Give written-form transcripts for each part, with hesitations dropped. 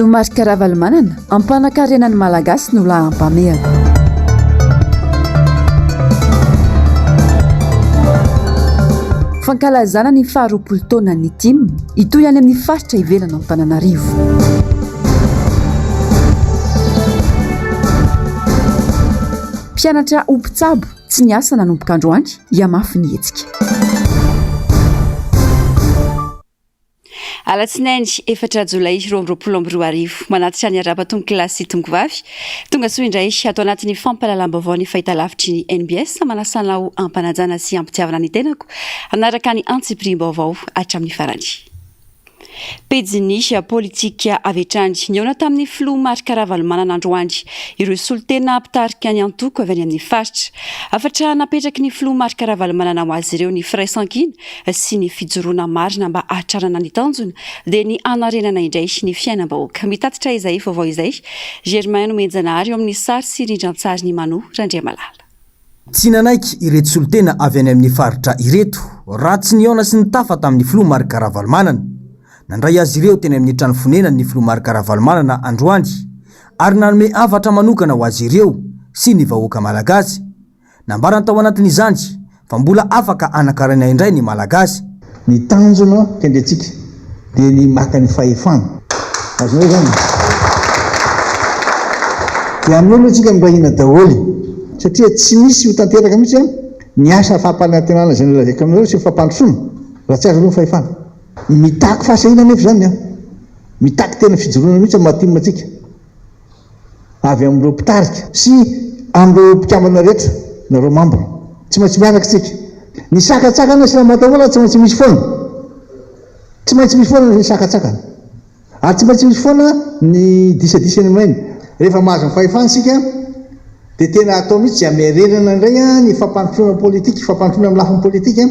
Filoha Marc Ravalomanana, Ampanankarena ny Malagasy no laharam-pahamehana. Fankalazana ny faharoapolo taonan'ny tim, hitohy any amin'ny faritra ivelan'Antananarivo. Mpianatra ho mpitsabo, tsy niasa nanomboka androany, hihamafy ny hetsika. Alatsinainy efatra jolay 2022, manatitra ny arahaba tompokolahy sy tompokovavy. Tonga soa indray ato anatin'ny fampahalalam-baovao ny fahitalavitry ny NBS. Manasa anao am-panajana sy am-pitiavana ny tenako hanaraka ny antsipiriam-baovao hatramin'ny farany. Pejin'ny politika avy hatrany. Nihaona tamin'ny filoha Marc Ravalomanana androany ireo solontena mpitarika ny antoko avy any amin'ny faritra. Hafatra napetraky ny filoha Marc Ravalomanana ho azy ireo ny firaisankina sy ny fijoroana marina mba hahatrarana ny tanjona dia ny hanarenana indray ny fiainam-bahoaka. Mitatitra izay vaovao izay Germain Nomenjanahary eo amin'ny sary sy rindran-tsarin'i Mano Randriamalala. Tsy nanaiky ireto solontena avy any amin'ny faritra ireto raha tsy nihaona sy nitafa tamin'ny filoha Marc Ravalomanana. Nandray azy ireo teny amin'ny trano fonenany ny filoha Marc Ravalomanana androany ary nanome hafatra manokana ho azy ireo sy ny vahoaka malagasy. Nambarany tao anatin'izany fa mbola afaka hanan-karena indray ny Malagasy. Ny tanjona kendrentsika dia ny maka ny fahefana. Azonareo izany? Dia amin'io aloha tsika miray hina daholo satria tsy misy ho tanteraka mihitsy ny asa fampanantenana izay nolazaiko aminareo sy ny fampandrosoana raha tsy azo aloha ny fahefana. Mitaky fahasahiana anefa izany an! Mitaky tena fijoroana mihitsy amin'ny maha tim antsika. Avy amin'ireo mpitarika sy amin'ireo mpikambana rehetra, nareo mambra. Tsy maintsy miaraka isika. Ny sakantsakana sy ramatahora tsy maintsy misy foana. Tsy maintsy misy foana ny sakantsakana. Ary tsy maintsy misy foana ny disadisa eny amin'ireny. Rehefa mahazo ny fahefana isika dia tena atao mihitsy izay hamerenana indray ny fampandrosoana politika, fampandrosoana amin'ny lafiny politika,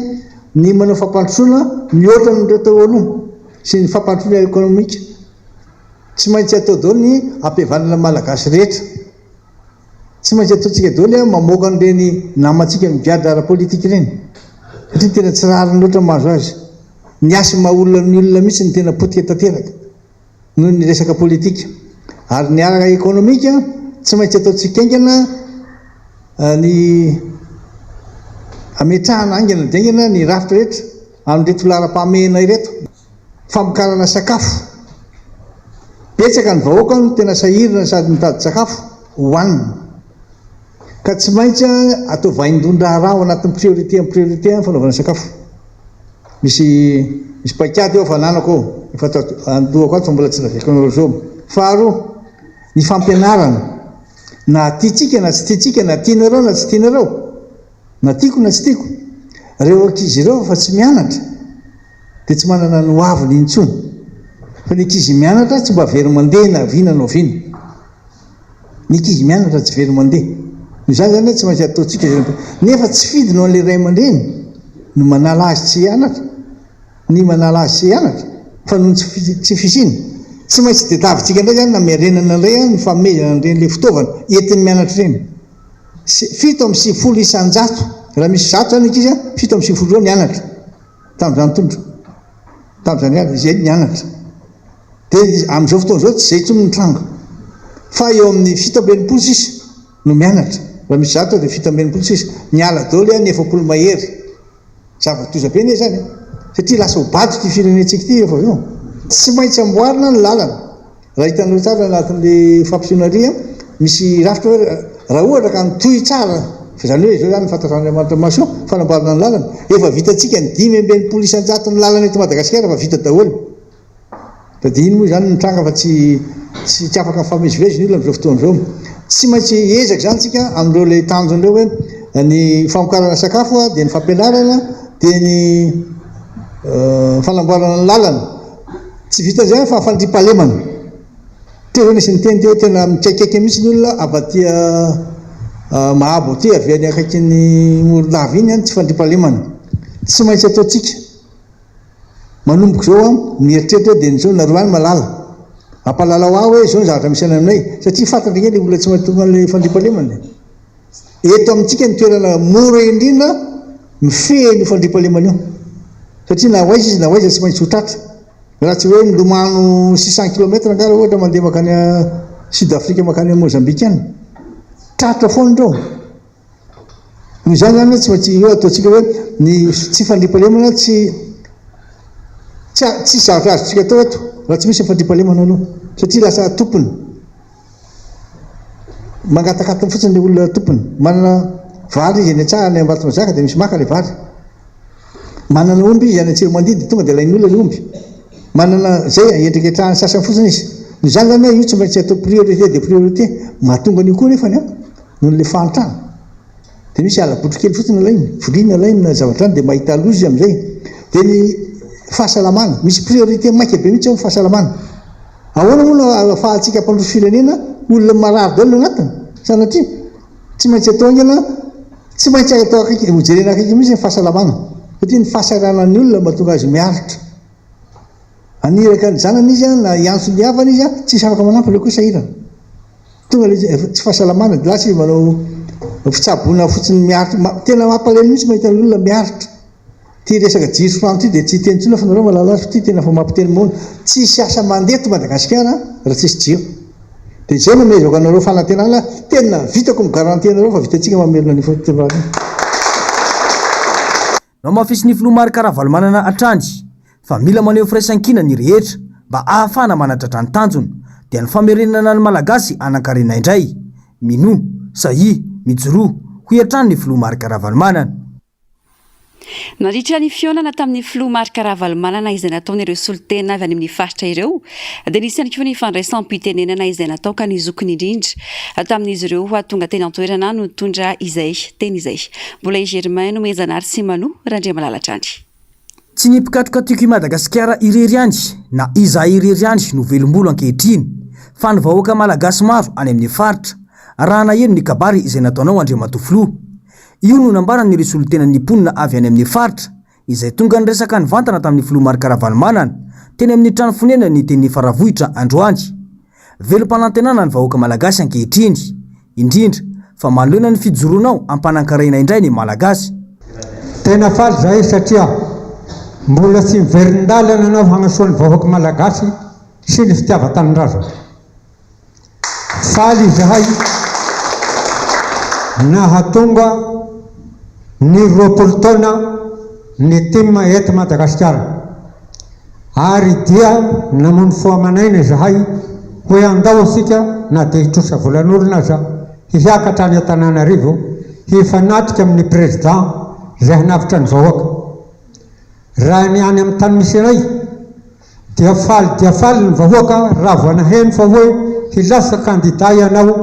ny manao fampandrosoana mihoatra an'ireo teo aloha sy ny fampandrosoana ekonomika. Tsy maintsy atao daholo ny hampihavanana ny Malagasy rehetra. Tsy maintsy ataontsika daholo ny mamoaka an'ireny namantsika migadra ara-politika ireny. Satria tena tsy rariny loatra ny mahazo azy. Ny hasy maha olona ny olona mihitsy no tena potika tanteraka noho ny resaka politika. Ary ny ara-ekonomika, tsy maintsy ataontsika haingana ny hametrahana haingana dia haingana ny rafitra rehetra amin'ireto laharam-pahamehana ireto. Famokarana sakafo. Betsaka ny vahoaka no tena sahirana sady mitady sakafo hohanina. Ka tsy maintsy atao vaindohan-draharaha ao anatin'ny priorité amin'ny priorité ny fanaovana sakafo. Misy misy paikady eo fa ananako ao, efa ato an-dohako ato fa mbola tsy lazaiko anareo zao. Faharoa, ny fampianarana. Na tiantsika na tsy tiantsika, na tianareo na tsy tianareo. Na tiako na tsy tiako, ireo ankizy ireo efa tsy mianatra dia tsy manana ny hoaviny intsony. Fa ny ankizy mianatra tsy mba very mandeha na oviana na oviana. Ny ankizy mianatra tsy very mandeha. Noho izany izany tsy maintsy ataontsika izay nefa tsy fidiny ho an'ilay ray aman-dreny no manala azy tsy hianatra, ny manala azy tsy hianatra fa noho ny tsy fisiany. Tsy maintsy tadiavintsika indray izany namerenana indray ny fanomezana an'ireny ilay fitaovana entiny mianatra ireny. 97 isan-jato, raha misy zato izany ankizy, 97 ireo nianatra tamin'izany tondro, tamin'izany alina, izay nianatra. Dia amin'izao fotoana izao tsy izay intsony ny tranga, fa eo amin'ny 67 sisa no mianatra, raha misy zato dia 67 sisa, niala daholo ny 40 mahery. Zava-doza be anie izany e! Satria lasa ho bado ity firenentsika ity rehefa avy eo. Tsy maintsy amboarina ny lalana. Raha hitanareo tsara anatin'ilay fampisehoana ary an, misy rafitra hoe raha ohatra ka mitohy tsara, fa izany hoe izao izany ny fantatr'Andriamanitra maso, fanamboarana ny lalana, efa vitantsika ny 65 isan-jaton'ny lalana eto Madagasikara efa vita daholo. Fa dia iny moa izany no tranga fa tsy tsy tsy afaka mifamezivezy ny olona amin'izao fotoana izao. Tsy maintsy hiezaka izany isika amin'ireo ilay tanjona ireo hoe ny famokarana sakafo dia ny fampianarana dia ny fanamboarana ny lalana. Tsy vitan'izay ihany fa fandriampahalemana. Teo izao nisy niteny teo hoe tena mikaikaika mihitsy ny olona avy aty Mahabo aty avy any akaikin'ny Morondava iny tsy fandriampahalemana. Tsy maintsy ataontsika. Manomboka izao aho mieritreritra hoe dia ny zao nareo any malala. Ampahalalao ahy hoe izao ny zavatra misy any aminay satria fantatra ange ilay olona tsy maintsy tonga an'ilay fandriampahalemana e. Eto amintsika ny toerana mora indrindra mifehy an'io fandriampahalemana io satria na ho aiza izy na ho aiza tsy maintsy ho tratra. Raha tsy hoe milomano 600 kilomètre angaha raha ohatra mandeha mankany Sud Afrique mankany Mozambique any. Tratra foana ireo. Noho izany izany tsy maintsy io ataontsika hoe ny tsy fandriampahalemana tsy tsy tsisy zavatra azontsika atao eto raha tsy misy ny fandriampahalemana aloha satria lasa tompony. Mangatakatona fotsiny ilay olona tompony. Manana vary izy any an-tsaha any Ambatomazaka dia misy maka ilay vary. Manana omby izy any Antsiromandidy tonga dia alain'ny olona ilay omby. Manana izay endriketrahan'ny sasany fotsiny izy. Noho izany izany io tsy maintsy atao priorité de priorité. Mahatonga an'io koa nefany an, noho ilay fahantrana. Dia misy ala-botry kely fotsiny alainy, viliana alainy na zavatra any dia mahita loza izy amin'izay. Dia ny fahasalamana, misy priorité maika be mihitsy ao ny fahasalamana. Ahoana moa no ahafahantsika hampandroso firenena olona marary daholo ny anatiny? Sanatria. Tsy maintsy atao haingana, tsy maintsy atao akaiky, hojerena akaiky mihitsy ny fahasalamana. Satria ny fahasahiranan'ny olona mahatonga azy miaritra. Haniraka ny zanany izy na hiantso ny havany izy, tsisy afaka manampy ireo koa sahirana. Tonga ilay tsy fahasalamana dia lasa izy manao fitsaboana fotsiny miaritra. Tena mampalahelo mihitsy mahita ny olona miaritra. Ity resaka jiro sy rano ity dia tsy hiteny intsony aho fa nareo mahalala azy fa ity tena efa mampiteny moana. Tsisy asa mandeha eto Madagasikara raha tsisy jiro. Dia izay no amezako anareo fanantenana, tena vitako mi-garantie anareo fa vitantsika mamerina an'io fitondrana io. Nohamafisin'ny filoha Marc Ravalomanana hatrany fa mila maneho firaisankina ny rehetra mba ahafahana manatratra ny tanjona, dia ny famerenana ny Malagasy hanan-karena indray. Minoa, sahia, mijoroa, hoy hatrany ny filoha Marc Ravalomanana. Nandritra ny fihaonana tamin'ny filoha Marc Ravalomanana izay nataon'ireo solontena avy any amin'ny faritra ireo dia nisy ihany koa ny fandraisam-pitenenana izay natao ka ny zokiny indrindra tamin'izy ireo tonga teny an-toerana no nitondra izay teny izay. Mbola i Germain Nomenjanahary sy Mano Randriamalala hatrany. Tsy ny mpikatroka Tiako i Madagasikara irery ihany na izahay irery ihany no velom-bolo ankehitriny fa ny vahoaka malagasy maro any amin'ny faritra raha naheno ny kabary izay nataonao Andriamatoa Filoha. Io no nambaran'ireo solontenan'ny mponina avy any amin'ny faritra, izay tonga niresaka nivantana tamin'ny filoha Marc Ravalomanana, teny amin'ny trano fonenany teny Faravohitra androany. Velom-panantenana ny vahoaka malagasy ankehitriny, indrindra fa manoloana ny fijoroanao hampanan-karena indray ny Malagasy. Tena faly zahay satria mbola tsy miverin-dalana anao hagnasoa ny vahoaka malagasy sy ny fitiavan-tanindrazana. Faly izahay nahatonga ny 20 taona ny tim eto Madagasikara ary dia namono fo aman'aina izahay hoe andao isika na dia hitrosa volan'olona aza hiakatra any Antananarivo hifanatrika amin'ny Président izay hanavotra ny vahoaka. Raha ny any amin'ny tany misy anay Dia faly dia faly ny vahoaka raha vao naheno fa hoe hilasa kandida ianao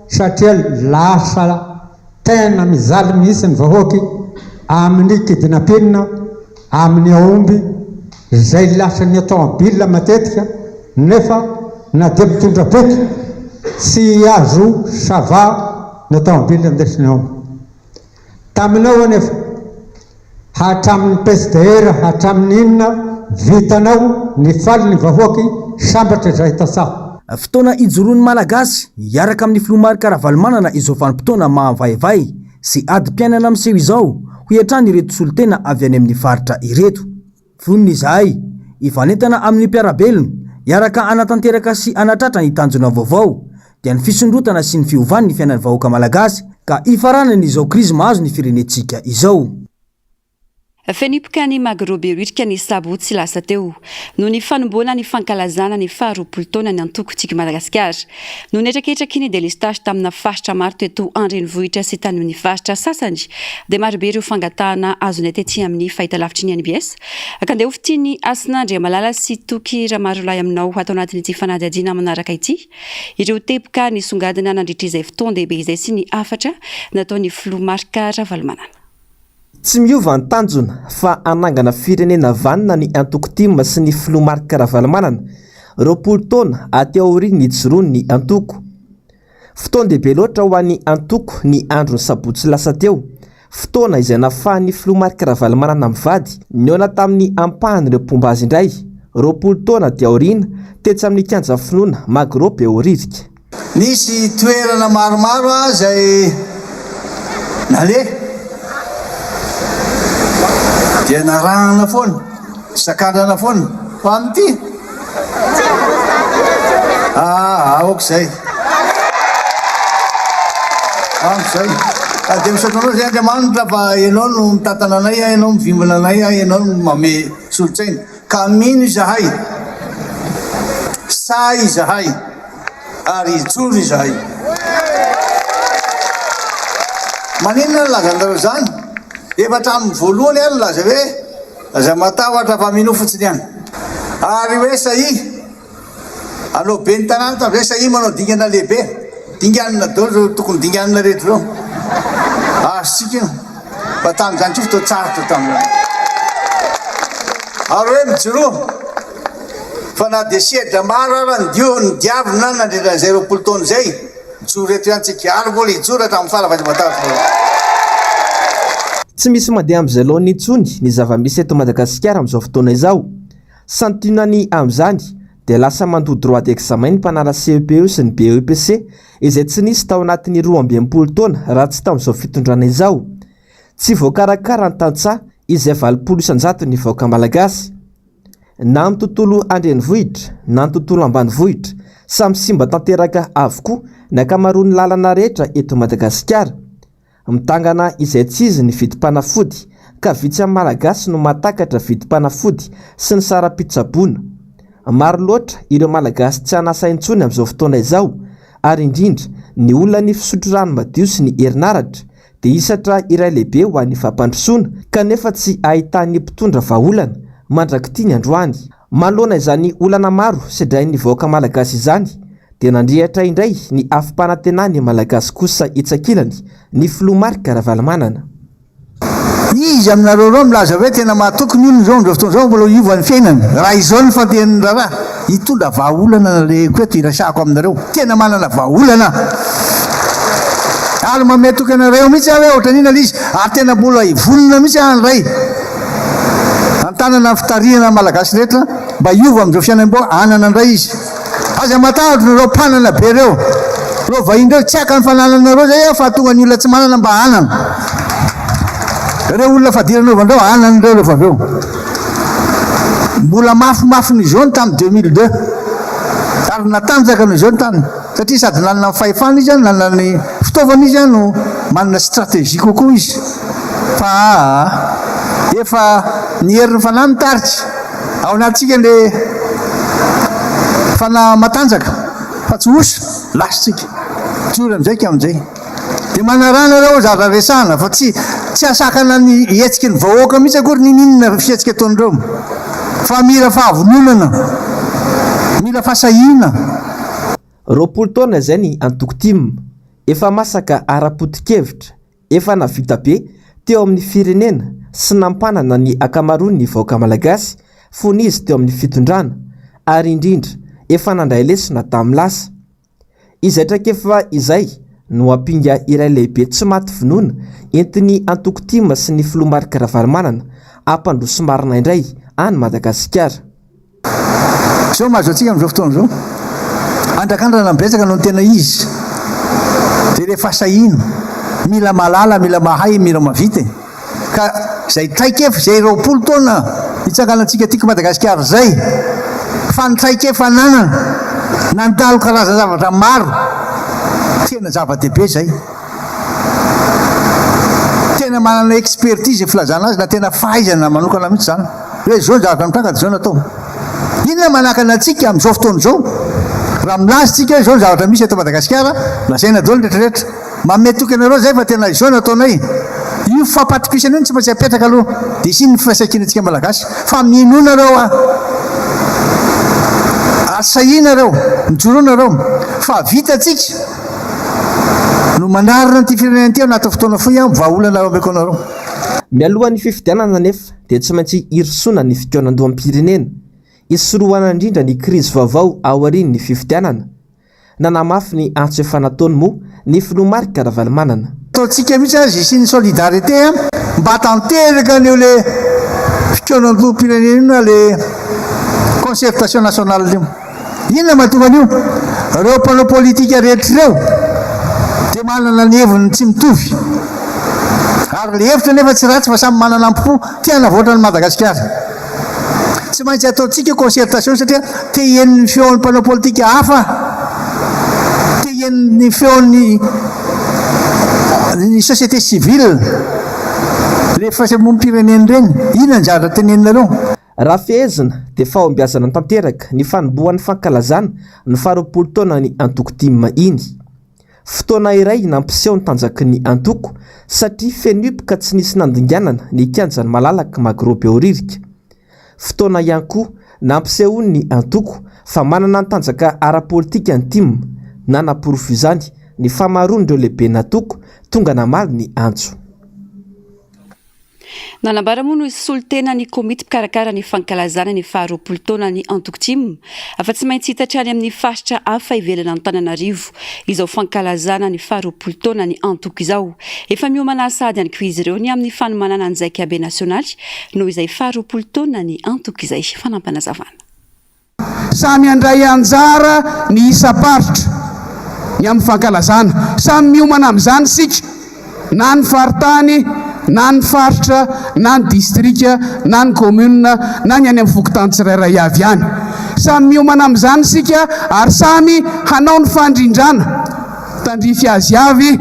satria lasa tena mijaly mihitsy ny vahoaky amin'ny kidnapping, amin'ny aomby izay lasan'ny automobile matetika nefa na dia mitondra boky tsy azo sava ny automobile andesin'ny aomby. Taminao anefa, hatramin'ny psdr hatramin'ny inona, vitanao, nifaly ny vahoaky, sambatra izahay tantsaha. Fotoana ijoroan'ny Malagasy hiaraka amin'ny Filoha Marc Ravalomanana izao vanim-potoana mahavaivay sy adim-piainana miseho izao, hoy hatrany ireto solontena avy any amin'ny faritra ireto. Vonona izahay hifanentana amin'ny mpiara-belona, hiaraka hanatanteraka sy hanatratra ny tanjona vaovao, dia ny fisondrotana sy ny fiovan'ny fiainan'ny vahoaka malagasy ka hifaranan'izao krizy mahazo ny firenentsika izao. Fenipoka ny Magro Behoririka ny sabotsy lasa teo, noho ny fanombohana ny fankalazana ny faharoapolo taonan'ny antoko Tiako Madagasikara. Noho ny hetraketraky ny delestazy tamina faritra maro teto an-drenivohitra sy tany amin'ny faritra sasany dia marobe ireo fangatahana azonay tety amin'ny fahitalavitry ny NBS ka ndeha ho fitian'i Hasina Andriamalala sy Toky Ramarolahy aminao ato anatin'ity fanadihadiana manaraka ity ireo teboka nisongadina nandritra izay fotoan-dehibe izay sy ny hafatra nataon'ny filoha Marc Ravalomanana. Tsy miova ny tanjona fa hanangana firenena vanona ny antoko tim sy ny filoha Marc Ravalomanana, 20 taona aty aorian'ny nijoroan'ny antoko. Fotoan-dehibe loatra ho an'ny antoko ny andron'ny sabotsy lasa teo, fotoana izay nafahan'ny filoha Marc Ravalomanana mivady nihaona tamin'ny ampahan'ireo mpomba azy indray, 20 taona aty aoriana, tetsy amin'ny kianja Finoana Magro Behoririka. Nisy toerana maromaro izay naleha dia narahana foana, sakanana foana fa amin'ity. Ah, aoka izay. Ampy izay. Ah, dia misaotra anao izay Andriamanitra fa ianao no mitantana anay, ianao mivimbina anay, ianao no manome solon-tsaina. Ka mino izahay, sahy izahay, ary hijoro izahay. Maninona no nilazanareo izany? Efa hatramin'ny voalohany aho nilaza hoe aza matahotra fa minoa fotsiny ihany. Ary hoe sahia hanao ben'ny tanàna tamin'izay, sahia manao dingana lehibe. Dinganina daholo ireo tokony dinganina rehetra ireo. Azontsika io. Fa tamin'izany koa fotoan-tsarotra tamin'izany. Ary hoe mijoroa. Fa na dia sedra maro ara ny dio ny diavina nandritra an'izay 20 taona izay, mijoro eto ihany tsika ary mbola hijoro hatramin'ny fara faha-dimantato. Tsy misy mandeha amin'izay laoniny intsony ny zava-misy eto Madagasikara amin'izao fotoana izao. Santionany amin'izany dia lasa mandoa droit d'examen ny mpanala CEPE sy ny BEPC izay tsy nisy tao anatin'ny 62 taona raha tsy tamin'izao fitondrana izao. Tsy voakarakara ny tantsaha izay 80 isan-jaton'ny vahoaka malagasy. Na amin'ny tontolo andrenivohitra na ny tontolo ambanivohitra, samy simba tanteraka avokoa ny ankamaroan'ny lalana rehetra eto Madagasikara. Mitangana izay tsy izy ny vidim-panafody ka vitsy amin'ny Malagasy no mahatakatra vidim-panafody sy ny saram-pitsaboana. Maro loatra ireo Malagasy tsy an'asa intsony amin'izao fotoana izao ary indrindra ny olan'ny fisotro rano madio sy ny herinaratra dia hisatra iray lehibe ho an'ny fampandrosoana kanefa tsy ahitan'ny mpitondra vahaolana mandrak'ity ny androany. Manoloana izany olana maro sedrain'ny vahoaka malagasy izany dia nandrehitra indray ny afom-panantenan'ny Malagasy kosa etsy ankilany ny filoha Marc Ravalomanana. Iza aminareo ireo milaza hoe tena mahatoky ny olona izao amin'izao fotoana izao mbola hiova ny fiainany raha izao ny fandehan'ny raharaha? Hitondra vahaolana nalehiko eto hiresahako aminareo. Tena manana vahaolana aho. Ary manome toky anareo mihitsy aho hoe ohatran'inona ilay izy ary tena mbola hivonona mihitsy aho handray an-tanana ny fitarihana ny Malagasy rehetra mba hiova amin'izao fiainam-bao hanana indray izy. Aza matahotra nareo mpanana be reo. Reo vahiny reo tsy haka ny fanananareo zay aho fa tonga ny olona tsy manana mba hanana. Reo olona fadiranovandreo hanana reo rehefa avy eo. Mbola mafimafy noho izao ny tamin'ny 2002. Ary natanjaka noho izao ny tany. Satria sady nanana ny fahefana izy, nanana ny fitaovana izy no manana stratégie kokoa izy. Fa aa efa ny herin'ny fanahy mitarika. Ao anatintsika le fanahy matanjaka fa tsy osa, lasa tsika. Tsory amizay ka amizay. Dia manaraha nareo zavatra resahana fa tsy tsy hahasakana ny hetsiky ny vahoaka mihitsy akory ninoninona fihetsika ataon'ireo. Fa mila fahavononana, mila fahasahiana. 20 taona izay ny antoko tim, efa masaka ara-poto-kevitra Efa nahavita be teo amin'ny firenena sy nampanana ny ankamaroan'ny vahoaka malagasy fony izy teo amin'ny fitondrana ary indrindra efa nandray lesona tamin'ny lasa. Izay traikefa izay no ampinga iray lehibe tsy maty vonoina entin'ny antoko tim sy ny filoha Marc Ravalomanana hampandroso marina indray an'i Madagasikara. Izao mahazo antsika amin'izao fotoana izao. Andrakandrana betsaka noho ny tena izy. Dia ilay fahasahiana. Mila mahalala, mila mahay, mila mahavita e. Ka izay traikefa, izay 20 taona nitsanganantsika tiako Madagasikara izay, fa ny traikefa ananana, nandalo karazan-javatra maro, tena zava-dehibe izay. Tena manana expertise filazana azy na tena fahaizana manokana mihitsy izany. Hoe izao ny zavatra mitranga dia izao no atao. Inona manakana antsika amin'izao fotoana izao? Raha milaza isika hoe izao ny zavatra misy eto Madagasikara, lazaina daholo ny rehetra rehetra. Manome toky anareo izahay fa tena izao no ataonay. Io fampatokisana io no tsy maintsy apetraka aloha dia hisian'ny firaisankinantsika Malagasy. Fa minoa nareo aho. Ary sahia nareo, mijoroa nareo fa vitantsika no manarina an'ity firenena ity ao anatin'ny fotoana fohy aho, vahaolana omeko anareo. Mialohan'ny fifidianana anefa dia tsy maintsy hirosoana ny fikaonandoham-pirenena, hisorohana indrindra ny krizy vaovao aorian'ny fifidianana. Nanamafy ny antso efa nataony moa ny filoha Marc Ravalomanana. Ataontsika mihitsy aza hisian'ny solidarité mba tanteraka an'io le fikaonandoham-pirenena io na le concertation nationale io. Inona mahatonga an'io? Ireo mpanao politika rehetra ireo dia manana ny heviny tsy mitovy. Ary ilay hevitra nefa tsy ratsy fa samy manana am-po te hanavoatra an'i Madagasikara. Tsy maintsy ataontsika concertation satria te hihaino ny feon'ny mpanao politika hafa, te hihaino ny feon'ny ny société civile, le firaisamonim-pirenena ireny, inona ny zavatra teneninareo? Raha fehezina dia fahombiazana tanteraka ny fanombohan'ny fankalazana ny faharoapolo taonan'ny antoko tim iny. Fotoana iray nampiseho ny tanjaky ny antoko satria feno hipoka tsy nisy nandinganana ny kianjan'ny malalaka Magro Behoririka. Fotoana ihany koa nampisehoan'ny antoko fa manana ny tanjaka ara-politika ny tim. Nanaporofo izany ny famaroan'ireo lehiben'antoko tonga namaly ny antso. Nanambara moa ny solontenan'ny komity mpikarakara ny fankalazana ny faharoapolo taonan'ny antoko tim fa tsy maintsy hitatra any amin'ny faritra hafa ivelan'Antananarivo izao fankalazana ny faharoapolo taonan'ny antoko izao. Efa miomana sahady ihany koa izy ireo ny amin'ny fanomanana ny zaikabe nasionaly noho izay faharoapolo taonan'ny antoko izay. Fanampinazavana. Samy handray anjara ny isam-paritra ny amin'ny fankalazana. Samy miomana amin'izany isika, na ny faritany, na ny faritra, na ny distrika, na ny commune, na ny any amin'ny fokontany tsirairay avy any. Samy miomana amin'izany isika ary samy hanao ny fandrindrana tandrify azy avy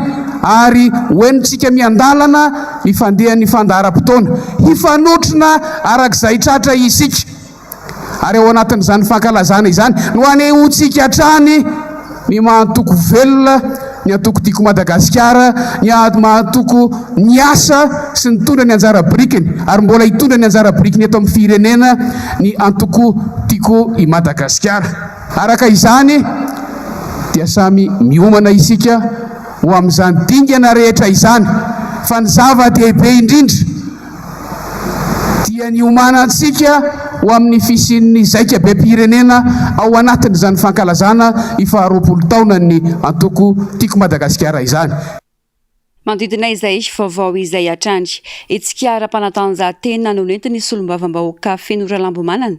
ary ho henontsika miandalana ny fandehan'ny fandaharam-potoana. Hifanotrona arak'izay tratra isika. Ary ao anatin'izany fankalazana izany no hanehoantsika hatrany ny maha antoko velona ny antoko Tiako Madagasikara, ny maha antoko niasa sy nitondra ny anjara birikiny ary mbola hitondra ny anjara birikiny eto amin'ny firenena ny antoko Tiako i Madagasikara. Araka izany dia samy miomana isika ho amin'izany dingana rehetra izany fa ny zava-dehibe indrindra dia ny hiomanantsika ho amin'ny fisian'ny zaikabem-pirenena ao anatin'izany fankalazana ny faharoapolo taonan'ny antoko Tiako Madagasikara izany. Manodidina izay vaovao izay hatrany, hetsika ara-panatanjahantena no nentin'ny solombavambahoaka Feno Ralambomanana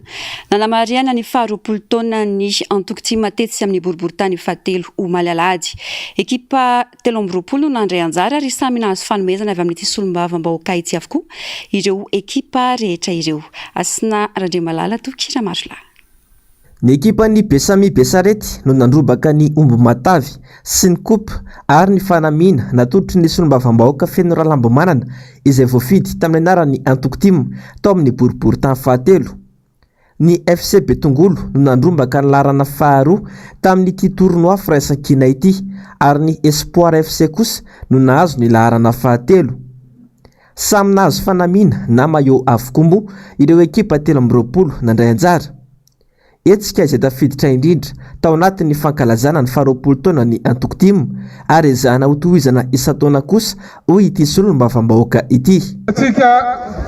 nanamarihana ny faharoapolo taonan'ny antoko tim tetsy amin'ny boriborintany fahatelo omaly alahady. Ekipa 23 no nandray anjara ary samy nahazo fanomezana avy amin'ity solombavambahoaka ity avokoa ireo ekipa rehetra ireo. Hasina Randriamalala, Toky Ramarolahy. Ny ekipan'ny Besami Besarety no nandrobaka ny omby matavy sy ny coupe ary ny fanamiana natolotry ny solombavambahoaka Feno Ralambomanana izay voafidy tamin'ny anaran'ny antoko tim tao amin'ny boriborintany fahatelo. Ny FC Betongolo no nandrombaka ny laharana faharoa tamin'ity tournoi firaisankina ity ary ny Espoir FC kosa no nahazo ny laharana fahatelo. Samy nahazo fanamiana na maillot avokoa moa ireo ekipa 23 nandray anjara. Hetsika izay tafiditra indrindra tao anatin'ny fankalazana ny faharoapolo taonan'ny antoko tim ary ezahana hotohizana isan-taona kosa hoy ity solombavambahoaka ity. Antsika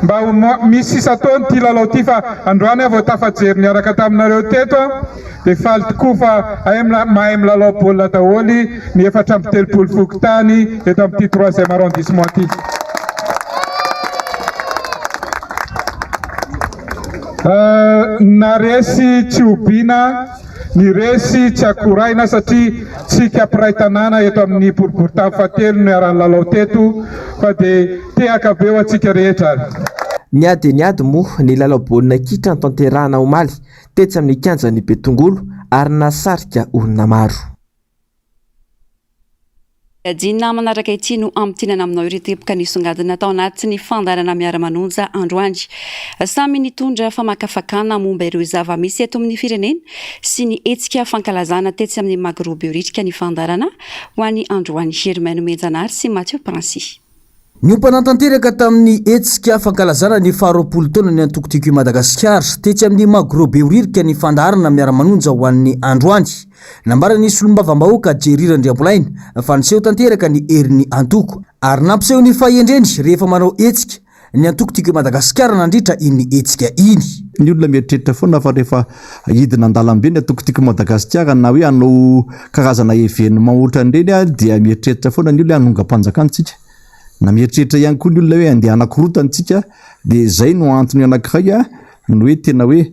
mba ho misy isan-taona ity lalao ity fa androany aho vao tafajery niaraka taminareo teto dia faly tokoa fa hay mahay milalao baolina daholo ny 34 fokontany eto amin'ity troisième arrondissement ity. Na resy tsy hobiana, ny resy tsy akoraina satria tsika mpiray tanàna eto amin'ny boriborintany fahatelo no niara-nilalao teto fa dia tehaka be ho antsika rehetra ary. Niady dia niady moa ny lalao baolina kitra notanterahana omaly tetsy amin'ny kianjan'i Betongolo ary nahasarika olona maro. Dina manaraka ity no hamintinana aminao ireo teboka nisongadina tao anatin'ny fandaharana Miara-manonja androany. Samy nitondra famakafakana momba ireo zava-misy eto amin'ny firenena sy ny hetsika fankalazana tetsy amin'ny Magro Behoririka ny fandaharana ho an'ny androany. Hermain Nomenjanahary sy Mathieu Princy. Niompana tanteraka tamin'ny hetsika fankalazana ny faharoapolo taonan'ny antoko Tiako i Madagasikara, tetsy amin'ny Magro Behoririka ny fandaharana Miara-manonja ho an'ny androany. Nambaran'ny solombavambahoaka Jerry Randriambolaina fa niseho tanteraka ny herin'ny antoko ary nampiseho ny fahendreny rehefa manao hetsika ny antoko Tiako i Madagasikara nandritra iny hetsika iny. Ny olona mieritreritra foana fa rehefa hidina an-dalambe ny antoko Tiako i Madagasikara na hoe hanao karazana événement ohatran'ireny dia mieritreritra foana ny olona hoe hanongam-panjakana isika. Na mieritreritra ihany koa ny olona hoe handeha hanakorontana isika dia izay no antony anankiray ny hoe tena hoe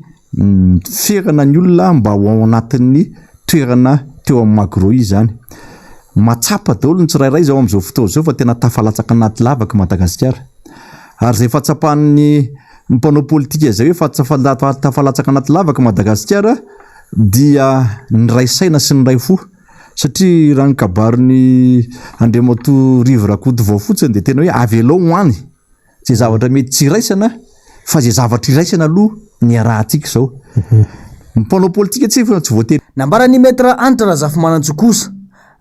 ferana ny olona mba ho ao anatin'ny toerana teo amin'ny Magro izany. Mahatsapa daholo ny tsirairay izao amin'izao fotoana izao fa tena tafalatsaka anaty lavaka i Madagasikara. Ary izay fahatsapan'ny. mpanao politika izay hoe fa tafalatsaka anaty lavaka Madagasikara dia niray saina sy niray fo satria raha ny kabarin'i Andriamatoa Rivo Rakotovao fotsiny dia tena hoe avelao ho any izay zavatra mety tsy iraisana fa izay zavatra iraisana aloha niarahantsika izao. Ny mpanao politika tsy tsy voatery. Nambaran'ny Maître Hanitra Razafimanantsoa kosa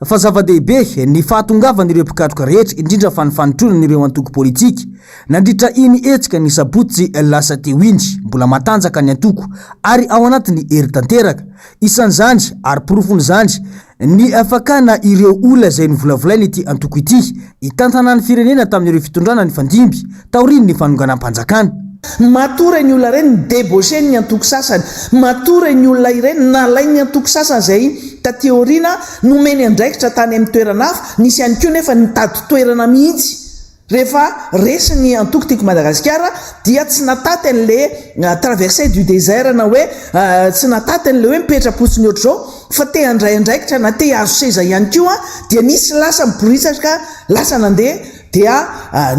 fa zava-dehibe ny fahatongavan'ireo mpikatroka rehetra, indrindra fa ny fanotronan'ireo antoko politika nandritra iny hetsika ny sabotsy lasa teo iny. Mbola matanjaka ny antoko ary ao anatin'ny hery tanteraka. Isan'izany ary porofon'izany ny fakana ireo olona izay novolavolain'ity antoko ity hitantana ny firenena tamin'ireo fitondrana nifandimby taorian'ny fanonganam-panjakana. Matoa ireny olona ireny ni-debaucher-n'ny antoko sasany, matoa ireny olona ireny nalain'ny antoko sasany izay taty aoriana nomeny andraikitra tany amin'ny toerana hafa, nisy ihany koa nefa nitady toerana mihitsy rehefa resy ny antoko Tiako Madagasikara dia tsy nataty an'le traversée du désert na hoe tsy nataty an'le hoe mipetra-potsiny ohatr'izao fa te handray andraikitra na te hahazo seza ihany koa dia nisy lasa miporitsaka lasa nandeha dia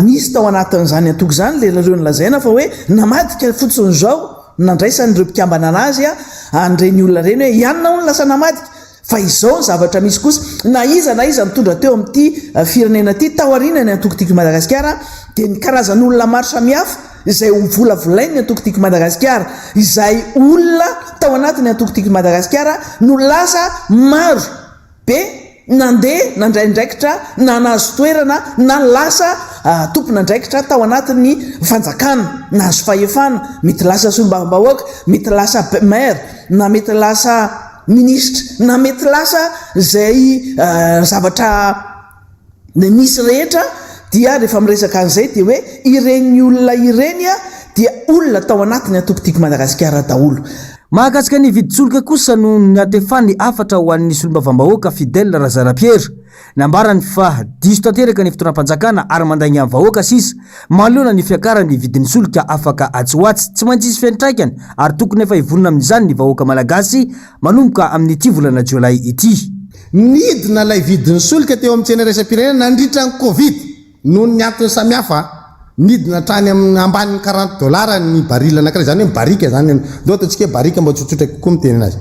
nisy tao anatin'izany antoko izany le ireo nolazaina fa hoe namadika fotsiny izao nandraisan'ireo mpikambana anazy an'ireny olona ireny hoe ianona hono lasa namadika Fa izao ny zavatra misy kosa, na iza na iza nitondra teo amin'ity firenena ity taoriana ny antoko Tiako i Madagasikara dia ny karazan'olona maro samihafa izay ho volavolain'ny antoko Tiako i Madagasikara, izay olona tao anatin'ny antoko Tiako i Madagasikara no lasa maro be nandeha nandray andraikitra na nahazo toerana na lasa tompon'andraikitra tao anatin'ny fanjakana, nahazo fahefana, mety lasa solombavambahoaka, mety lasa maire na mety lasa. Minisitra na mety lasa izay zavatra nisy rehetra dia rehefa miresaka an'izay dia hoe ireny olona ireny dia olona tao anatin'ny antoko Tiako Madagasikara daholo. Mahakasika ny vidin-tsolika kosa no niantefany hafatra ho an'ny solombavambahoaka Fidèle Razarapiera. Nambarany fa diso tanteraka ny fitondram-panjakana ary mandainga amin'ny vahoaka sisa manoloana ny fiakaran'ny vidin'ny solika afaka atsy ho atsy. Tsy maintsy hisy fiantraikany ary tokony efa hivonona amin'izany ny vahoaka malagasy manomboka amin'ity volana jolay ity. Nidina ilay vidin'ny solika teo amin'ny tsena iraisam-pirenena nandritra ny Covid noho ny antony samihafa. Nidina hatrany amin'ny ambanin'ny quarante dollars ny baril anankiray, izany hoe ny barika izany, ndao ataontsika hoe barika mba ho tsotsotra kokoa miteny anazy.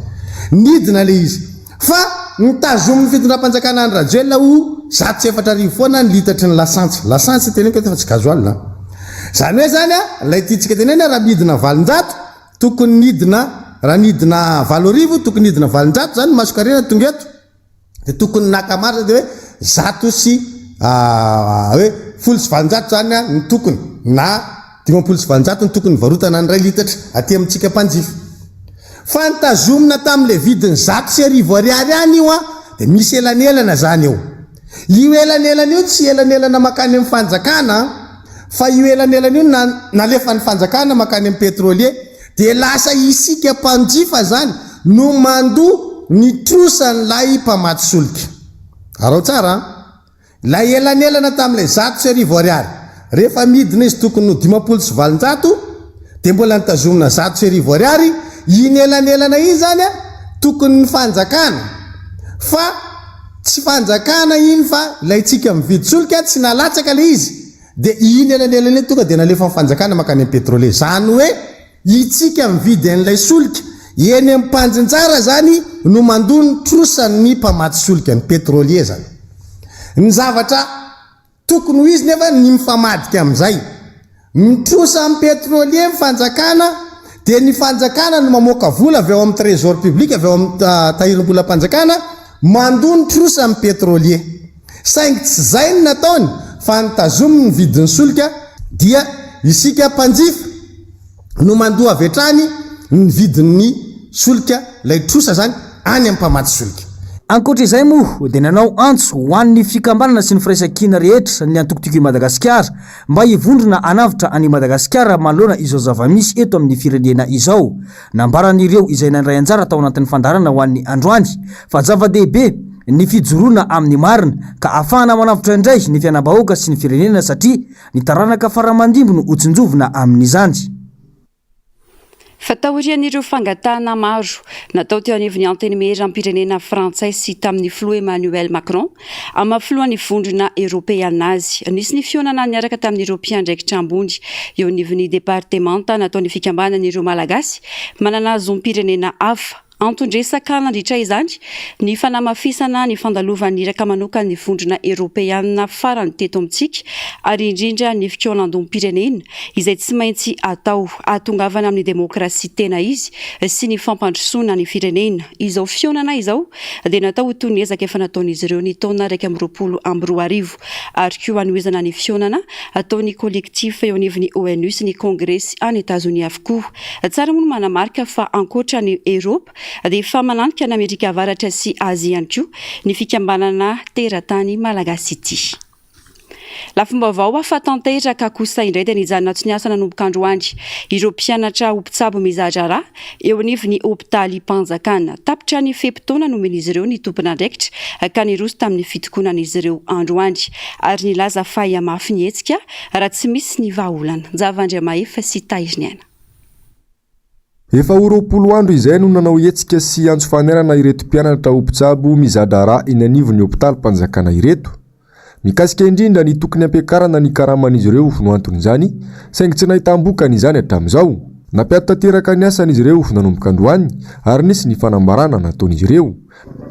Nidina ilay izy. Fa notazomin'ny fitondram-panjakana Andry Rajoelina ho 4100 foana ny litatry ny lasantsy. Lasantsy teneniko eto fa tsy gasoil an. Izany hoe izany an, ilay tiantsika tenenina raha midina 800, tokony nidina, raha nidina 8000, tokony nidina 800 izany ny masonkarena tonga eto. Dia tokony naka marina dia hoe zato sy hoe 810 izany an ny tokony na 850 ny tokony nivarotana ny iray litatra aty amintsika mpanjifa. Fa nitazomina tamin'ilay vidiny 1100 ariary ihany io an, dia misy elanelana izany eo. Io elanelana io tsy elanelana mankany amin'ny fanjakana an, fa io elanelana io na nalefan'ny fanjakana mankany amin'ny pétrolier, dia lasa isika mpanjifa izany no mandoa ny trosan'ilay mpamatsy solika. Araho tsara an! Ilay elanelana tamin'ilay 1100 ariary, rehefa midina izy tokony ho 850, dia mbola notazomina 1100 ariary, iny elanelana iny izany an, tokony ny fanjakana, fa tsy fanjakana iny fa ilay tsika mividy solika tsy nalatsaka ilay izy, dia iny elanelana iny tonga dia nalefan'ny fanjakana mankany amin'ny pétrolier, izany hoe itsika mividy an'ilay solika eny amin'ny mpanjinjara izany no mandoa ny trosan'ny mpamatsy solika, ny pétrolier izany. Ny zavatra tokony ho izy nefa ny mifamadika amin'izay. Mitrosa amin'ny pétrolier ny fanjakana dia ny fanjakana no mamoaka vola avy ao amin'ny trésor public, avy ao amin'ny tahirim-bolam-panjakana mandoa ny trosa amin'ny pétrolier. Saingy tsy izay no nataony fa notazominy ny vidin'ny solika dia isika mpanjifa no mandoa avy hatrany ny vidin'ny solika, ilay trosa izany, any amin'ny mpamatsy solika. Ankoatra izay moa dia nanao antso ho an'ny fikambanana sy ny firaisankina rehetra ny antoko Tiako i Madagasikara mba hivondrona hanavotra an'i Madagasikara manoloana izao zava-misy eto amin'ny firenena izao. Nambaran'ireo izay nandray anjara tao anatin'ny fandaharana ho an'ny androany fa zava-dehibe ny fijoroana amin'ny marina ka ahafahana manavotra indray ny fiainam-bahoaka sy ny firenena satria ny taranaka fara-mandimby no hotsinjovina amin'izany. Fa taorian'ireo fangatahana maro natao teo anivon'ny Antenimierampirenena frantsay sy tamin'ny filoha Emmanuel Macron amin'ny maha filohan'ny Vondrona Eoropeana azy, nisy ny fihaonana niaraka tamin'ireo mpiandraikitra ambony eo anivon'ny departemanta nataon'ny fikambanan'ireo Malagasy manana zom-pirenena hafa. Anton-dresaka nandritra izany ny fanamafisana ny fandalovan'ny iraka manokan'ny Vondrona Eoropeana farany teto amintsika ary indrindra ny fikaonandoham-pirenena izay tsy maintsy atao hahatongavana amin'ny demokrasia tena izy sy ny fampandrosoana ny firenena. Izao fihaonana izao dia natao ho toy ny ezaka efa nataon'izy ireo ny taona 2021 ary koa hanohizana ny fihaonana ataon'ny Collectif eo anivon'ny ONU sy ny Kongresy any Etazonia avokoa. Tsara moa ny manamarika fa ankoatra an'i Eropa dia efa mananika an'i Amerika Avaratra sy Azia ihany koa ny fikambanana teratany malagasy ity. Lafim-baovao hafa tanteraka kosa indray dia nijanona tsy niasa nanomboka androany ireo mpianatra ho mpitsabo miza-draharaha eo anivon'ny hopitalim-panjakana. Tapitra ny fe-potoana nomen'izy ireo ny tompon'andraikitra ka niroso tamin'ny fitokonana izy ireo androany ary nilaza fa hihamafy ny hetsika raha tsy misy ny vahaolana. Njava Andriamahefa sy Tahiriniaina. Efa ho 20 andro izay no nanao hetsika sy antso fanairana ireto mpianatra ho mpitsabo miza-draharaha eny anivon'ny hopitalim-panjakana ireto. Mikasika indrindra ny tokony hampiakarana ny karaman'izy ireo no anton'izany, saingy tsy nahitam-bokany izany hatramin'izao. Nampiato tanteraka ny asany izy ireo nanomboka androany ary nisy ny fanambarana nataon'izy ireo.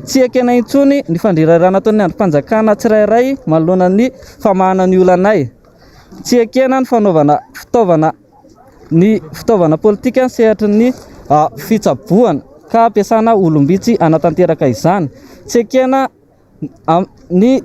Tsy ekena intsony ny fandrirairana ataon'ny andrim-panjakana tsirairay manoloana ny famahana ny olanay. Tsy ekena ny fanaovana fitaovana ny fitaovana politika ny sehatry ny fitsaboana ka ampiasana olom-bitsy hanatanteraka izany. Tsy ekena ny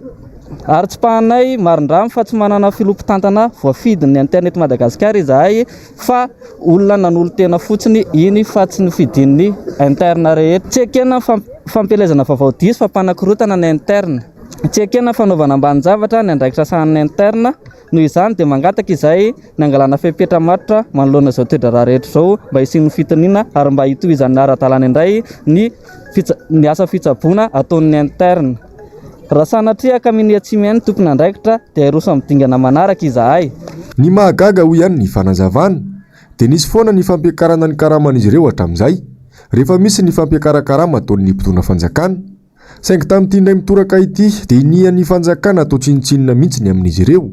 ary tsipahanay marindrano fa tsy manana filoha mpitantana voafidin'ny interne eto Madagasikara izahay fa olona nanolo-tena fotsiny iny fa tsy nofidin'ny interne rehetra. Tsy ekena ny fampielezana vaovao diso fa mpanakorontana ny interne. Tsy ekena ny fanaovana ambanin-javatra ny andraikitra sahanin'ny interne. Noho izany dia mangataka izahay ny hangalana fepetra matotra manoloana izao toe-draharaha rehetra izao mba hisian'ny fitoniana ary mba hitohizan'ny ara-dalàna indray ny ny asa fitsaboana ataon'ny interne. Raha sanatria ka minia tsy mihaino ny tompon'andraikitra dia hiroso amin'ny dingana manaraka izahay. Ny mahagaga hoy ihany ny fanazavana dia nisy foana ny fampiakarana ny karaman'izy ireo hatramin'izay rehefa misy ny fampiakaran-karama ataon'ny mpitondra fanjakana. Saingy tamin'ity indray mitoraka ity dia inian'ny fanjakana atao tsinontsinona mihitsy ny amin'izy ireo.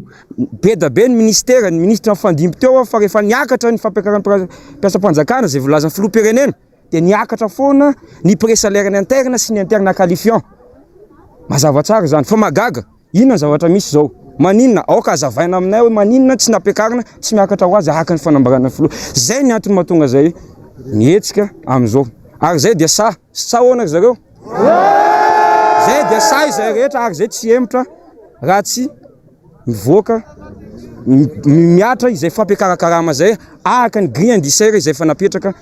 Be da be ny ministera, ny minisitra nifandimby teo fa rehefa niakatra ny fampiakaran'ny mpiasam-panjakana izay voalazan'ny filoham-pirenena dia niakatra foana ny pré-salaire ny interne sy ny interne qualifiant. Mazava tsara izany fa mahagaga inona ny zavatra misy izao? Maninona? Aoka hazavaina aminay hoe maninona tsy nampiakarina, tsy miakatra ho azy araka ny fanambarana filoha. Izay ny antony mahatonga izay mihetsika amin'izao. Ary izay dia sahy. Sa ahoana ry zareo? Zay dia sahy izay rehetra ary zay tsy hemotra raha tsy mivoaka mihatra izay fampiakarakarama izay araka ny grille indiciaire izay efa napetraka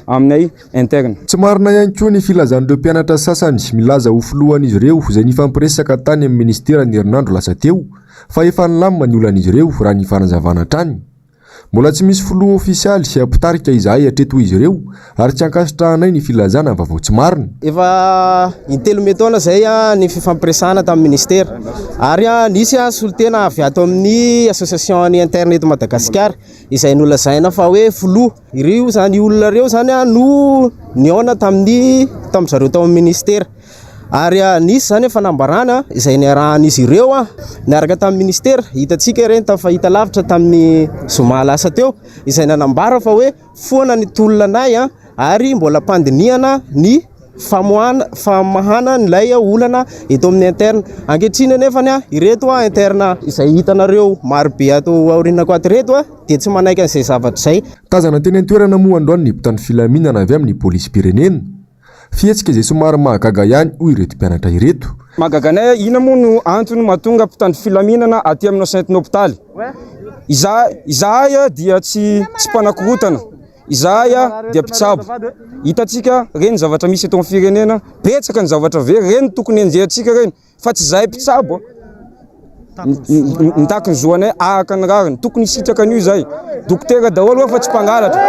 aminay interne. Tsy marina ihany koa ny filazan'ireo mpianatra sasany milaza ho filohan'izy ireo izay nifampiresaka tany amin'ny minisitera ny herinandro lasa teo fa efa nilamina ny olan'izy ireo raha ny fanazavana hatrany. Mbola tsy misy filoha ofisialy sy mpitarika izahay hatreto hoy izy ireo ary tsy ankasitrahanay ny filazana vaovao tsy marina. Efa intelo metaona izay ny fifampiresahana tamin'ny ministera ary nisy solontena avy ato amin'ny association an'ny interne eto Madagasikara izay nolazaina fa hoe filoha. Ireo izany olona ireo izany no nihaona tamin'ny tamin'ny zareo tao amin'ny ministera. Ary nisy izany fanambarana izay niarahan'izy ireo niaraka tamin'ny ministera, hitantsika ireny tamin'ny fahitalavitra tamin'ny zoma lasa teo, izay nanambara fa hoe foana ny tolona anay ary mbola am-pandinihana ny famoahana famahana an'ilay olana eto amin'ny interne. Ankehitriny anefa ireto interne izay hitanareo marobe ato aorianako ato ireto dia tsy manaiky an'izay zavatra izay. Tazana teny an-toerana moa androany ny mpitandro filaminana avy amin'ny polisim-pirenena. Fihetsika izay somary mahagaga ihany hoy ireto mpianatra ireto. Mahagaga anay inona moa no antony mahatonga mpitandro filaminana aty amin'ny enceinte hopitaly? Izahay dia tsy tsy mpanakorotana, izahay dia mpitsabo. Hitantsika ireny zavatra misy eto amin'ny firenena, betsaka ny zavatra very, ireny no tokony henjehantsika ireny. Fa tsy izahay mpitsabo mitaky ny zo anay araka ny rariny. Tokony hisitraka an'io izahay. Dokotera daholo fa tsy mpangalatra.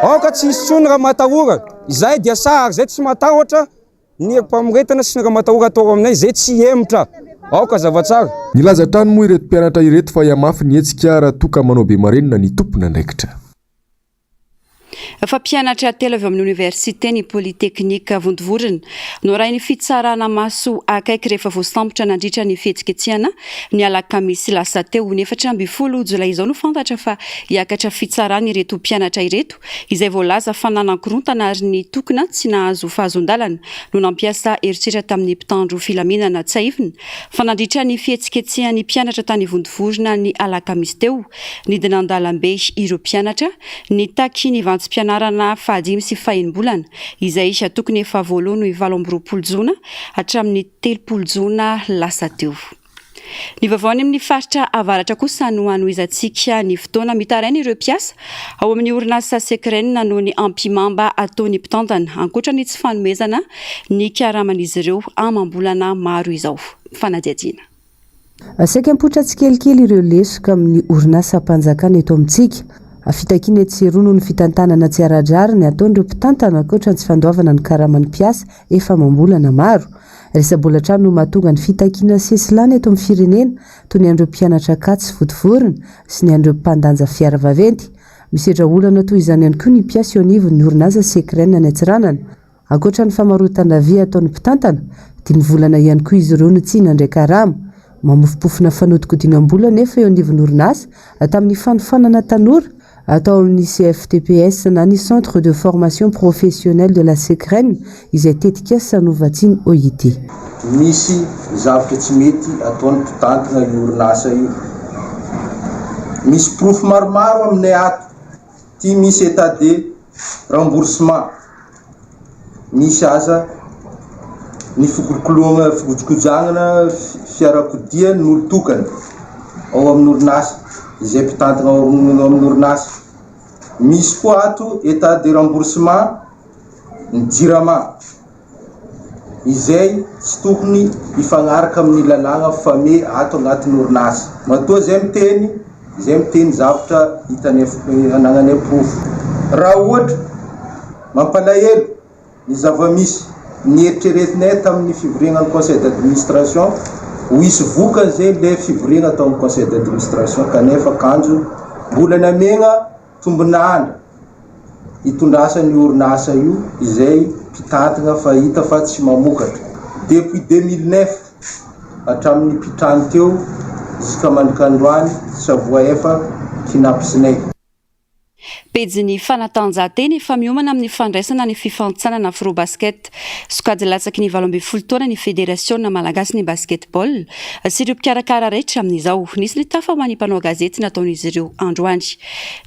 Aoka tsy hisy intsony ramatahora. Izahay dia sahy ary izahay tsy matahotra ny herim-pamoretana sy ny ramatahora atao aminay. Izay tsy hihemotra. Aoka hazava tsara. Nilaza hatrany moa ireto mpianatra ireto fa hihamafy ny hetsika raha toa ka manao be marenina ny tompon'andraikitra. Mpampianatra telo avy ao amin'ny oniversiten'ny Polytechnique Vontovorona norain'ny fitsarana maso akaiky rehefa voasambotra nandritra ny fihetsiketsehana ny alakamisy lasa teo. Ny 14 jolay izao no fantatra fa hiakatra fitsarana ireto mpianatra ireto izay voalaza fa nanankorontana ary nitokona tsy nahazo fahazoan-dalana no nampiasa herisetra tamin'ny mpitandro filaminana. Tsiahivina fa nandritra ny fihetsiketsehan'ny mpianatra tany Vontovorona ny alakamisy teo, nidina an-dalambe ireo mpianatra Nitaky ny vatsim-pianarana fahadimy sy fahenim-bolana, izay tokony efa voaloa ny 28 jona hatramin'ny 30 jona lasa teo. Ny vaovao any amin'ny faritra avaratra kosa no hanohizantsika ny fotoana. Mitaraina ireo mpiasa ao amin'ny orinasa Secren noho ny ampihimamba ataon'ny mpitantana, ankoatra ny tsy fanomezana ny karaman'izy ireo amam-bolana maro izao. Fanadihadiana. Saika mipoitra tsikelikely ireo lesoka amin'ny orinasam-panjakana eto amintsika. Fitakiana etsy sy eroa noho ny fitantanana tsy ara-drariny ataon'ireo mpitantana ankoatra ny tsy fandoavana ny karaman'ny mpiasa efa amam-bolana maro. Resa-bola hatrany no mahatonga ny fitakiana sesilany eto amin'ny firenena toy ny an'ireo mpianatra Ankatso sy Vontovorona sy ny an'ireo mpandanja fiara vaventy. Misedra olana toy izany ihany koa ny mpiasa eo anivon'ny orinasa Secren any Antsiranana. Ankoatra ny famarotana vy ataon'ny mpitantana, dimy volana ihany koa izy ireo no tsy nandray karama. Mamofompofona fanodikodinam-bola anefa eo anivon'ny orinasa tamin'ny fanofanana tanora atao amin'ny CFTPS na ny Centre de Formation Professionnelle de la Secren izay tetikasa novatsian'ny OIT. Misy zavtra tsy mety ataon'ny mpitantana io orinasa io. Misy porofo maromaro aminay ato. Ty misy état de remboursement, misy aza ny fikolokoloana fikojakojanana fiarakodia n'olon-tokana ao amin'ny orinasa, izay mpitantana ao amin'ny orinasa. Misy koa ato état de remboursement ny jirama. izay tsy tokony hifagnaraka amin'ny lalàgna mifame ato agnatin'ny orinasa. Matoa zay miteny, zay miteny zavtra hitanay anagnanay porofo. Raha ohatra, mampalahelo ny zava-misy, nieritreretinay tamin'ny fivoriagnan'ny conseil d'administration ho hisy vokany zay le fivoriagna tao amin'ny conseil d'administration kanefa kanjo mbola namegna Tombon'andro hitondrasana io orinasa io izay mpitantana fa hita fa tsy mamokatra. Depuis 2009 hatramin'ny mpitrano teo jusqu'à mandrak'androany tsy voaefa kinapsinay. Pejin'ny fanatanjahantena efa miomana amin'ny fandraisana ny fifanintsanana Afrobasket. Sokajy latsaky ny 18 taona ny Federasiona malagasy ny basketball sy ireo mpikarakara rehetra amin'izao. Nisy ny tafa ho an'ny mpanao gazety nataon'izy ireo androany.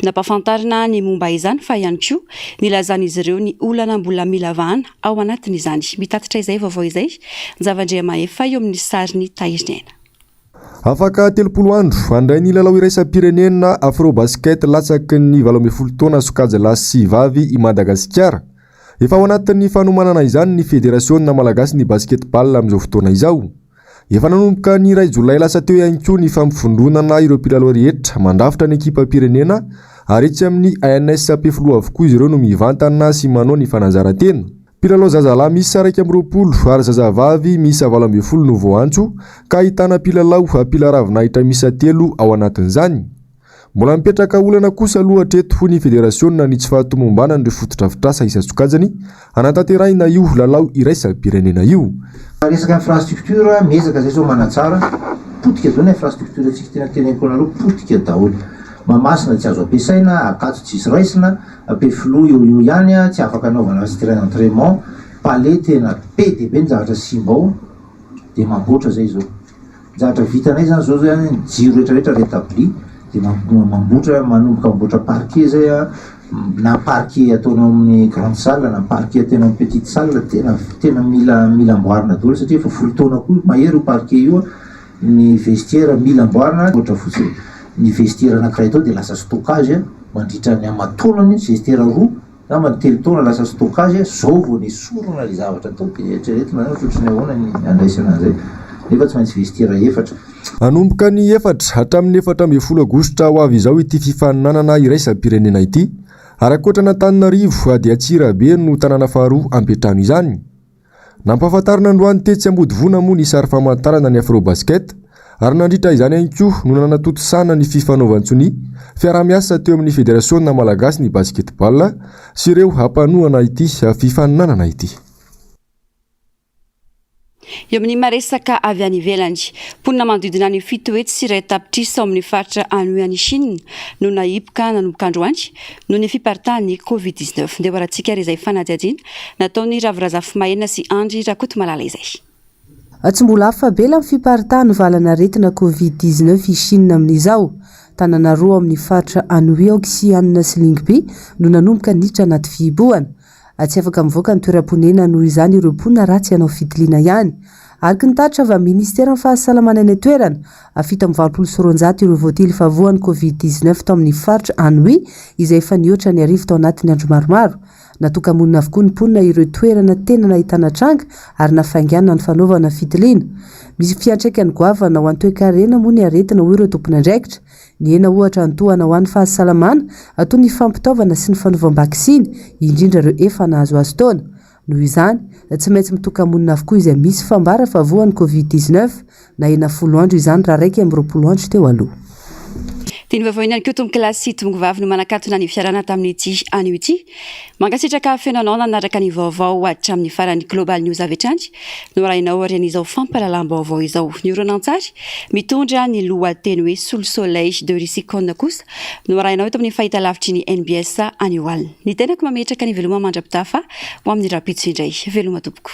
Nampahafantarina ny momba izany fa ihany koa nilazan'izy ireo ny olana mbola mila vahana ao anatin'izany. Mitatitra izay vaovao izay Njavandriamahefa eo amin'ny sarin'i Tahiriniaina. Afaka 30 andro, handray ny lalao iraisam-pirenena Afrobasket latsaky ny 18 taona sokajy lahy sy vavy i Madagasikara. Efa ao anatin'ny fanomanana izany ny Federasiona malagasy ny basketball amin'izao fotoana izao. Efa nanomboka ny iray jolay lasa teo ihany koa ny fampivondronana ireo mpilalao rehetra mandrafitra ny ekipam-pirenena ary etsy amin'ny ANS Ampefiloha avokoa izy ireo no mivantana sy manao ny fanazarantena. Mpilalao zazalahy miisa 21 ary zazavavy miisa 18 no voaantso ka ahitana mpilalao mpila ravinahitra miisa telo ao anatin'izany. Mbola mipetraka olana kosa aloha hatreto hoy ny federasiona ny tsy fahatomombanan'ireo fotodrafitrasa isan-tsokajiny hanatanterahina io lalao iraisam-pirenena io. Resaka infrastructure, miezaka zay zao manatsara, potika zao ny infrastructure tsika tena teneniko anareo potika daholo, Mahamasina tsy azo ampiasaina, Ankatso tsisy raisina, Ampefiloha eo eo ihany tsy afaka anaovana terrain d'entrainement, Palais tena be dia be ny zavatra simba ao, dia mamboatra zay zao. Ny zavatra vitanay zany zao zany ny jiro rehetra rehetra rétabli dia mamboatra manomboka mamboatra parquet zay an, na parquet ataonao amin'ny grande salle na parquet ataonao amin'ny petite salle tena tena mila mila amboarina daholo satria efa folo taona koa mahery io parquet io an, ny vestiaire mila amboarina ohatra fotsiny ny vestiaire anakiray tao dia lasa stockage mandritra ny aman-taonany vestiaire roa Angamba ny telo taona lasa stockage, zao vao nesorina le zavatra tao de eritreretina zany ohatry ny ahoana ny handraisana an'izay nefa tsy maintsy vestiaire efatra. Hanomboka ny efatra hatramin'ny 14 aogositra ho avy izao ity fifaninanana iraisam-pirenena ity ary ankoatra an'Antananarivo dia Antsirabe no tanàna faharoa hampiantrano izany. Nampahafantarina androany tetsy Ambodivona moa ny sary famantarana ny Afrobasket. Ary nandritra izany ihany koa no nanatontosana ny fifanaovan-tsonia fiaraha-miasa teo amin'ny Federasiona Malagasy ny Basketball sy ireo mpanohana ity fifaninanana ity. Eo amin'ny maresaka avy any ivelany, mponina manodidina ny 107 tapitrisa ao amin'ny faritra Anhui any Chine no nahiboka nanomboka androany noho ny fiparitahan'ny Covid 19. Ndeha ho arahantsika ary izay fanadihadiana nataon'i Ravo Razafimahenina sy Andry Rakotomalala izay. Tsy mbola afa-bela amin'ny fiparitahan'ny valan'aretina Covid 19 i Chine amin'izao. Tanàna roa ao amin'ny faritra Anhui ao Xi'an sy Lingbi no nanomboka niditra anaty fihibohana. Tsy afaka mivoaka ny toeram-ponenana noho izany ireo mponina raha tsy hanao fitiliana ihany. Araka ny tatitra avy amin'ny ministeran'ny fahasalamana any an-toerana, 287 ireo voatily fa voan'ny Covid 19 tao amin'ny faritra Anhui izay efa nihoatra ny arivo tao anatin'ny andro maromaro. Natoka-monina avokoa ny mponina ireo toerana tena nahitana tranga ary nafainganina ny fanaovana fitiliana. Misy fiantraikany goavana ho an'ny toekarena moa ny aretina hoy ireo tompon'andraikitra. Nihena ohatra ny tohana ho an'ny fahasalamana, toy ny fampitaovana sy ny fanaovam-baksiny, indrindra ireo efa nahazoazo taona. Noho izany, tsy maintsy mitoka-monina avokoa izay misy fambara fa voan'ny Covid 19. Nahena folo andro izany raha 21 andro teo aloha. Dia ny vaovao ihany koa tompokolahy sy tompokovavy no manakatona ny fiarahana tamin'ity anio ity. Mankasitraka feno anao nanaraka ny vaovao hatramin'ny farany. Global News avy hatrany no arahinao aorian'izao fampahalalam-baovao izao. Ny horonantsary mitondra ny lohateny hoe Sous le soleil de Risikon kosa no arahinao eto amin'ny fahitalavitry ny NBS anio alina. Ny tenako mametraka ny veloma mandra-pitafa ho amin'ny rahampitso indray. Veloma tompoko.